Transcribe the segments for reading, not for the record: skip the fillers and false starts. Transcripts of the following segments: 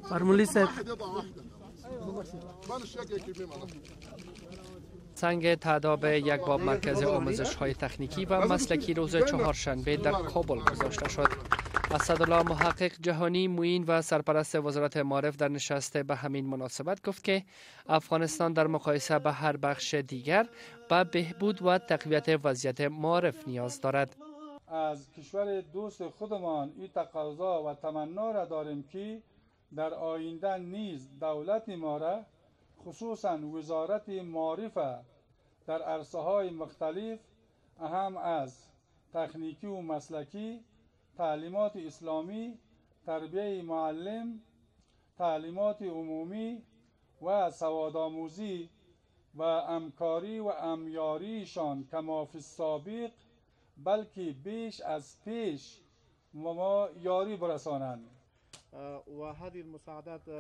فرمولی صاحب. سنگ تعداب یک باب مرکز آموزش های تکنیکی و مسلکی روز چهارشنبه در کابل گذاشته شد. اسدالله محقق جهانی، معین و سرپرست وزارت معارف، در نشست به همین مناسبت گفت که افغانستان در مقایسه به هر بخش دیگر به بهبود و تقویت وضعیت معارف نیاز دارد. از کشور دوست خودمان این تقاضا و تمنا را داریم که در آینده نیز دولت ما را، خصوصا وزارت معارف، در عرصه های مختلف، اهم از تکنیکی و مسلکی، تعلیمات اسلامی، تربیه معلم، تعلیمات عمومی و سوادآموزی و همکاری و همیاریشان کما فی السابق، بلکه بیش از پیش ما یاری برسانند.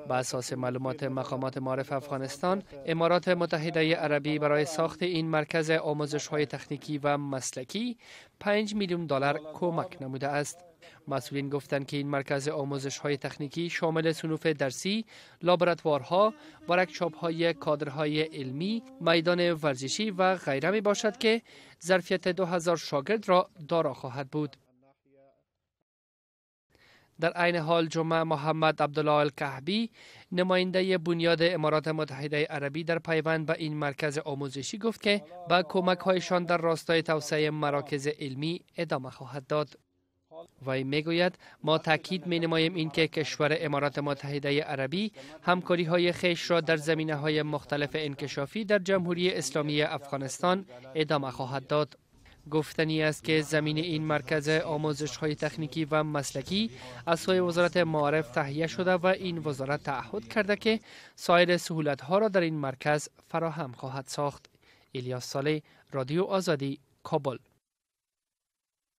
به اساس معلومات مقامات معارف افغانستان، امارات متحده عربی برای ساخت این مرکز آموزش های تکنیکی و مسلکی 5 میلیون دلار کمک نموده است. مسئولین گفتند که این مرکز آموزش های تکنیکی شامل صنوف درسی، لابراتوارها، ورکشاپ های کادرهای علمی، میدان ورزشی و غیره می باشد که ظرفیت 2000 شاگرد را دارا خواهد بود. در عین حال، جمعه محمد عبدالله الکعبی، نماینده بنیاد امارات متحده عربی، در پیوند به این مرکز آموزشی گفت که به کمک هایشان در راستای توسعه مراکز علمی ادامه خواهد داد. وی میگوید: ما تاکید می نماییم اینکه کشور امارات متحده عربی همکاری های خویش را در زمینه های مختلف انکشافی در جمهوری اسلامی افغانستان ادامه خواهد داد. گفتنی است که زمین این مرکز آموزش های تکنیکی و مسلکی از سوی وزارت معارف تهیه شده و این وزارت تعهد کرده که سایر سهولت ها را در این مرکز فراهم خواهد ساخت. الیاس صالح، رادیو آزادی، کابل.